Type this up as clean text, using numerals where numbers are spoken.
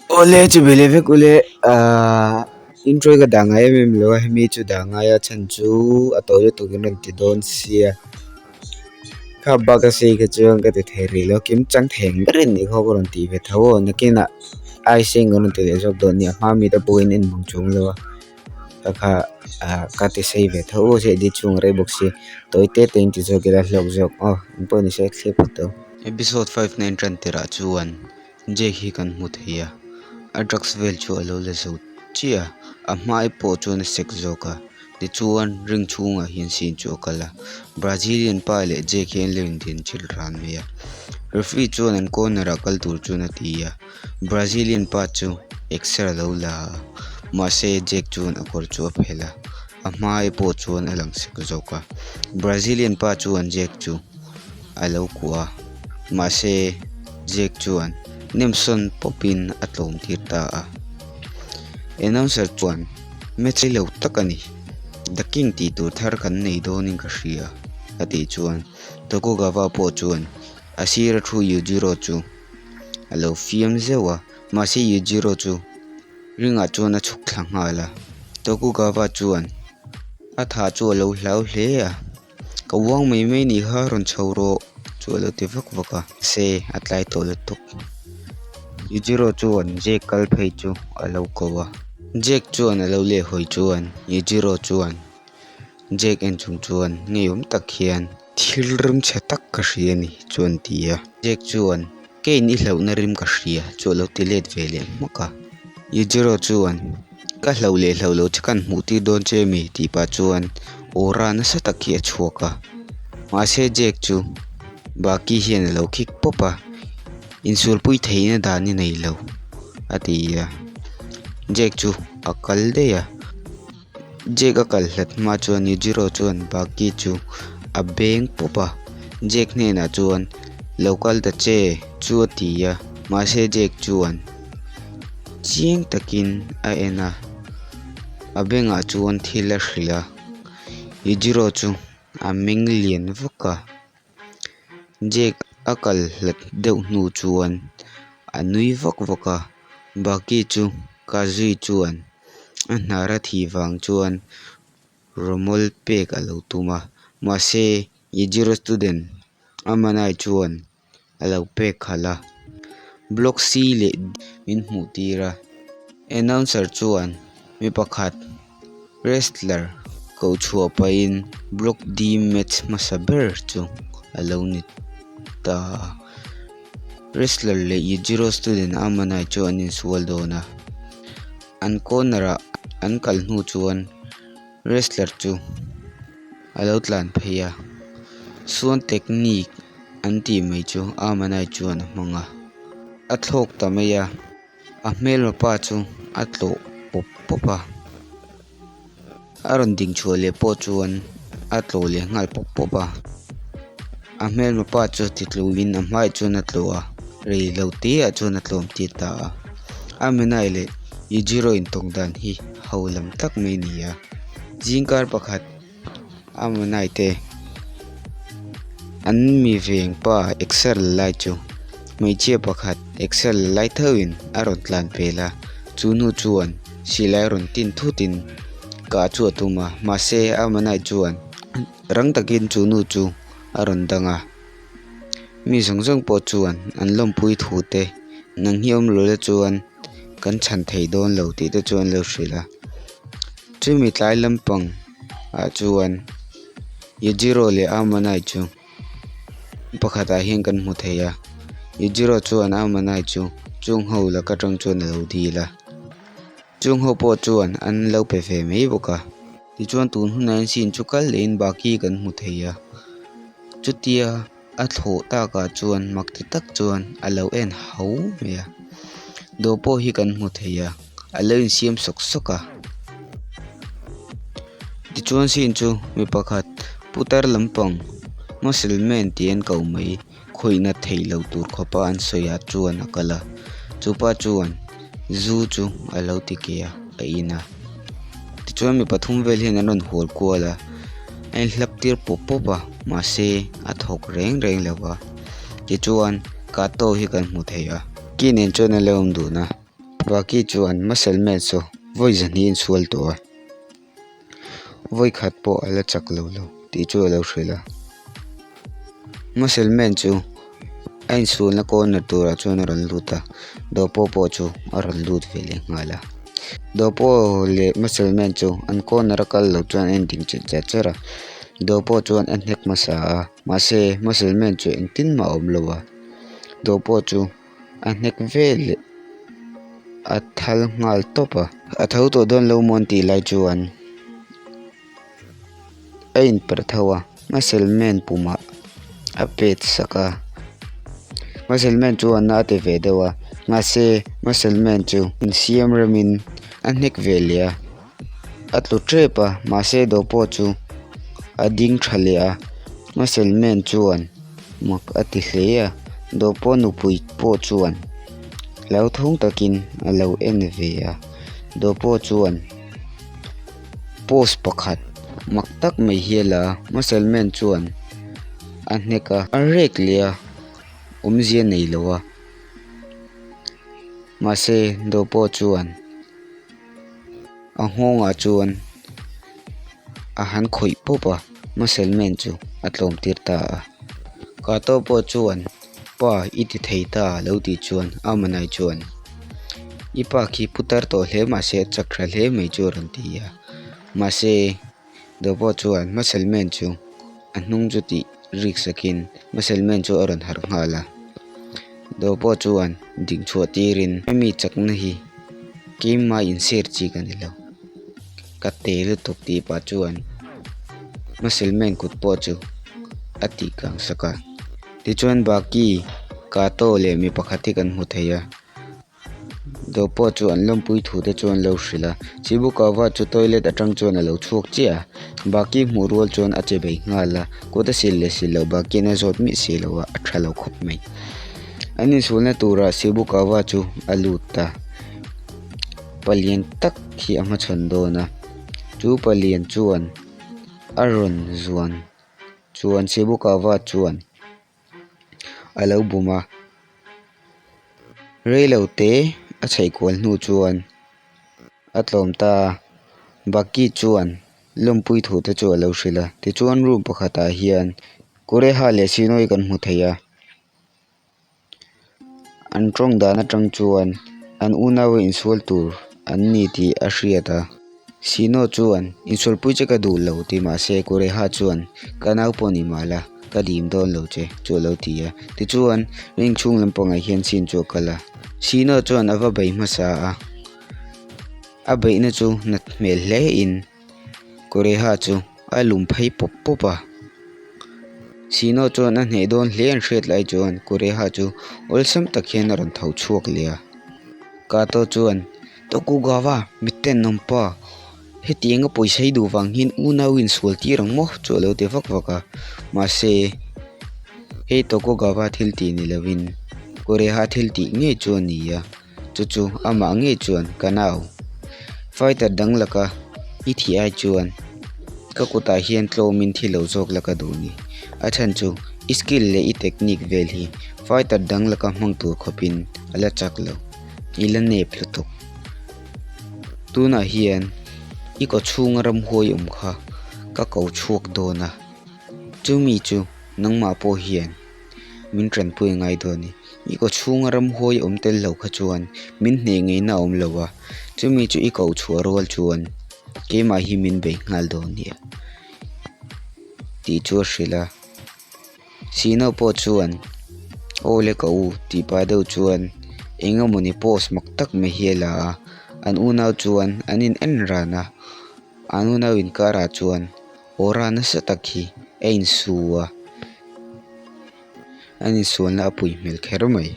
Awle chu bele vek ule ahh intro hi ka dah ngai em em lo a hemi chu dah ngai a chhan chu a tawi lutuk in rawn ti dawn sia kha bak a sei kha chuan ka ti thei rih lo kim chang theng ber in nih khaw ka rawn tih ve tho aw nakinah ai seng ka rawn ti leh zawk dawn nia a hma mi te pawhin en mang chuang lo a ka kha ah ka ti sei ve tho aw edit chhung a rei bawk sia tawi te te in ti zawk ila hlawk zawk aw engpawh ni se thlir phawt tawh. Episode 5 na in tan tirh ah chuan. Jake hi kan hmu thei a a drugs vel chu alo la zo chiah a a hmai pawh chuan a sek zawk a tichuan ring chhungah hian scene chu a kal a brazilian pa leh Jake hi an lo indin chilh ran mai a referee chuan an corner ah kal tur chuan a ti a brazilian pa chu exer alo la a mahse Jake chuan a kawr chu a phelh a a hmai pawh chuan a lang sek zawk a brazilian pa chuan Jake chu alo kuah a mahse Jake chuan nemsawn pawpin a tlawm tir ta a announcer chuan match rei lo tak a ni the king tih tur thar kan nei dawnin ka hria a tih chuan Tokugawa pawh chuan a sira thu Yujiro chu a lo fiam zeuh a mahse Yujiro chu ringah chuan a chhuk thla nghal a Tokugawa chuan a tha chu a lo hlau hle a. Ka uang mai mai nih kha rawn chho rawh chu a lo ti vak vak a se a tlai tawh lutuk. Yujiro chuan Jake kal phei chu a lo ko a. Jake chuan a lo leh hawi chuan Yujiro chuan Jake en chung chuan ngeiawm tak hian thil rim chhe tak ka hria a ni chu an ti a. Jake chuan Kane i hlauhna rim ka hria chu a lo ti let ve leh hmak a. Yujiro chuan Ka hlauh leh hlauh loh che kan hmuh tir dawn che mi tih pah chuan aura nasa tak hi a chhuak a. Mahse Jake chu Baki hian a lo khik pawp a, insualpui theihna dan i nei lo a ti a. Jake chu a kal daih a. Jake a kal hlat hma chuan Yujiro chuan Baki chu a beng pawp a. Jake hnenah chuan lo kal ta che chu a ti a, mahse Jake chuan. Chiang takin a en a, a bengah chuan thil a hrilh a, Yujiro chu a meng lian vak a, Jake a kal hlat deuh hnu chuan a nui vak vak a, Baki chu Kazui chuan a hnar a thih vang chuan rawmawl pek a lo tum a, mahse Yujiro student Amanai chuan. a lo pek khalh a block C leh D min hmuh tir a announcer chuan mi pakhat wrestler koh chhuah pahin block D match hmasa ber chu a lo ni ta a wrestler leh yujiro student amanai chu an insual dawn a an corner ah an kal hnu chuan wrestler chu a lo tlan phei a suan technique an tih mai chu Amanai chuan a hmang a a thlawk ta mai a a hmelma pa chu a tlawh pawp pawp a a rawn ding chhuah leh pawh chuan a tlawh leh nghal pawp pawp a a hmelma pa chu ti tluin a hmaiah chuan a tlawh a rei lo te ah chuan a tlawm tir ta a Amanai leh Yujiro intawng dan hi ho lam tak mai a ni a zingkar pakhat. Amanai te an mi veng pa exer la lai chu hmeichhia pakhat exer la lai tho in a rawn tlan pel a chu nu chuan silai rawn tin thut in kah chu a tum a mahse Amanai chuan rang takin chu nu chu a rawn dang a mi zawng zawng pawh chuan an lawmpui thu te nang hi awm lo la chuan kan chhan thei dawn lo tih te chu an lo hrilh a chumi tlai lampang ah chuan Yujiro leh Amanai chu pakhatah hian kan hmu thei a Yujiro chuan Amanai chu chung ho laka tang chuan alo dil a chung ho pawh chuan an lo pe ve mai bawk a tichuan tun hunah hian scene chu kal lehin Baki kan hmu thei a chutia a thlawh takah chuan mak ti tak chuan a lo en hau mai a dawr pawh hi kan hmu thei a a lo insiam sawk sawk a tichuan scene chu mi pakhat putar lampang muscle man tih an ko mai khawihna theih loh tur khawpa an sawi ah chuan a kal a chupa chuan zu chu a lo ti keh a a in a tichuan mi pathum vel hian an rawn hual kual a a inhlap tir pawp pawp a mahse a thawk reng reng lo va tichuan kato hi kan hmu thei a ki nen chuan a lo awm dun a. Baki chuan Muscle Man saw vawi zahnih insual tawh a, vawi khat pawh a la chak lo lo tih chu a lo hrilh a. Muscle Man chu a insualna corner turah chuan a rawn lut a, Dopo pawh chu a rawn lut ve leh nghal a. Dopo leh Muscle Man chu an corner a kal lo chuan a inding chilh char char a, Dopo chuan a hnek hmasa a, mahse Muscle Man chu engtin mah a awm lo a, Dopo chu. A hnek vel leh a thal nghal tawp a. A tho tawh dawn lo maw an tih lai chuan a inperh tho a, muscle man pumah a pet sak a, muscle man chuan na a ti ve deuh a, mahse muscle man chu insiam remin a hnek ve leh a. A tlu tep a mahse do pawh chu a ding tha leh a muscle man chuan mak a ti hle a do pawh nupui pawh chuan hlauthawng takin a lo en ve a do pawh chuan post pakhat mak tak mai hi a la a muscle man chuan a hnek a a rek leh a awmzia nei lo a mahse do pawh chuan. A nghawngah chuan a han khawih pawp a muscle man chu a tlawm tir ta a Kato pawh chuan pa i ti thei ta lo tih chuan Amanai chuan i pa khi putar tawh hle mahse a chak tha hle mai chu a rawn ti a mahse Dobo chuan muscle man chu a hnung chu tih rik sakin muscle man chu a rawn harh nghal a Dobo chuan ding chhuah tirin hemi chakna hi keimah inshare chi ka ni lo ka te lutuk tih pah chuan muscle man kut pawh chu a tih kang sak a tichuan Baki Kato leh mi pakhat hi kan hmu thei a. Do pawh chu an lawmpui thu te chuan lo hrilh a, Chibukava chu toilet atang chuan a lo chhuak chiah a, Baki hmuh rual chuan a che bei nghal a, kut a sil leh sil loh Baki'n a zawt miah si lo a, a tha lo khawp mai. An insualna turah Chibukava chu a lut ta, palian tak hi a hmachhawn dawn a, chu palian chuan a rawn zuan chuan Chibukava chuan a lo bum a reilo te a chheih kual hnu chuan a tlawm ta a Baki chuan lawmpui thu te chu a lo hrilh a tichuan room pakhatah hian Kureha leh Sinawi kan hmu thei a. An tawng dan atang chuan an unau insual tur an ni tih a hriat a. Sino chuan, Insualpui che ka duh lo ti mahse Kureha chuan, Ka nau pawh ni mah la, ka dim dawn lo che, chu a lo ti a. Tichuan, ring chhung lampangah hian Sin chu a kal a. Sino chuan a va bei hmasa a, a beihna chu nat hmel hle in Kureha chu a lum phei pawp pawp a. Sino chuan a hneh dawn hle an hriat lai chuan Kureha chu awlsam tak hian a rawn tho chhuak leh a. Kato chuan, Tokugawa, miten awm pa, hetianga pawisa hi duh vang hian unau insual tir ang maw? chu a lo ti vak vak a. Mahse, hei Tokugawa thil tih ni lovin Kureha thil tih ngei chu a ni a. Chu chu amah ngei chuan ka nau. Fighter dang laka i thih ai chuan ka kutah hian tlawmin thi lo zawk la ka duh ni. A chhan chu i skill leh i technique vel hi fighter dang laka hmang tur khawpin a la chak lo. I la nep lutuk. Tunah hian i kaw chhunga ramhuai awm kha ka ko chhuak dawn a. Chumi chu nangmah pawh hian min tanpui a ngai dawn a ni. I kaw chhunga ramhuai awm tel lo kha chuan min hneh ngeina a awm lo a, chumi chu i koh chhuah rual chuan keimah hi min bei nghal dawn nia tih chu a hrilh a. Sino pawh chuan aw le ka u tih pah deuh chuan eng emawni post mak tak mai hi a la a, an unau chuan an in en ran a, an unau inkarah chuan aura nasa tak hi a insu a. An insualna a pui hmel kher mai.